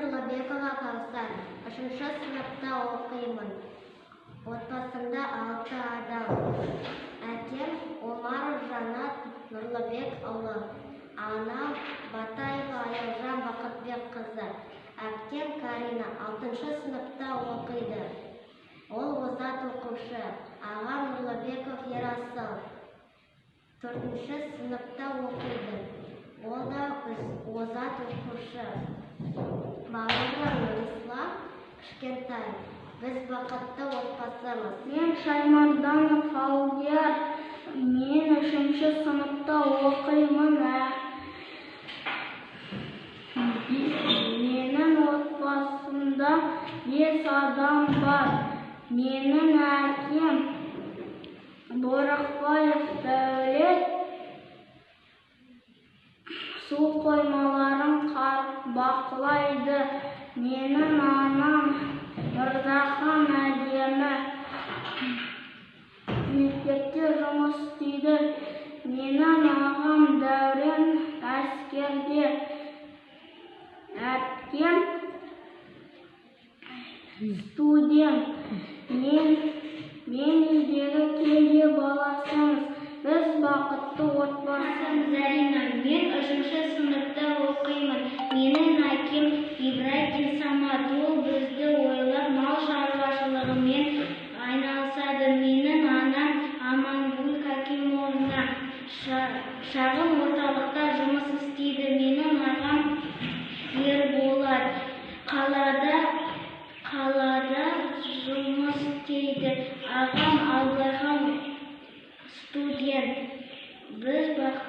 Нұрлыбекова Кәусар. Үшінші сыныпта оқимын. Отбасымда алты адам. Әкем Омаров Жанат Нұрлыбекұлы. Анам Батаева Аяужан Бақытбекқызы. Әпкем Карина алтыншы сыныпта оқиды. Ол озат оқушы. Ағам Нұрлыбеков Ерасыл төртінші сыныпта оқиды. Ол да озат оқушы. Бауырым Нұрислам кішкентай. Біз бақытты отбасымыз. Мен Шаймарданов Алдияр. Мен үшінші сыныпта оқимын. Менің отбасымда бес адам бар. Менің әкем Борақбаев Дәулет су қоймаларын бақылайды. Менің анам Мырзахан Әдемі мектепте жұмыс істейді. Менің ағам Дәурен әскерде. Әпкем студент. Мен үйдегі кенже баласымыз. Біз бақытты отбасы. Атым Зарина, мен үшінші сыныпта оқимын. Менің әкем Ибрагим Самат, ол бізді ойлап мал шаруашылығымен айналысады. Менің анам Амангүл Какимовна шағын орталықта жұмыс істейді. Менің ағам Ерболат қалада жұмыс істейді. Ағам Абылайхан студент. Біз бақытты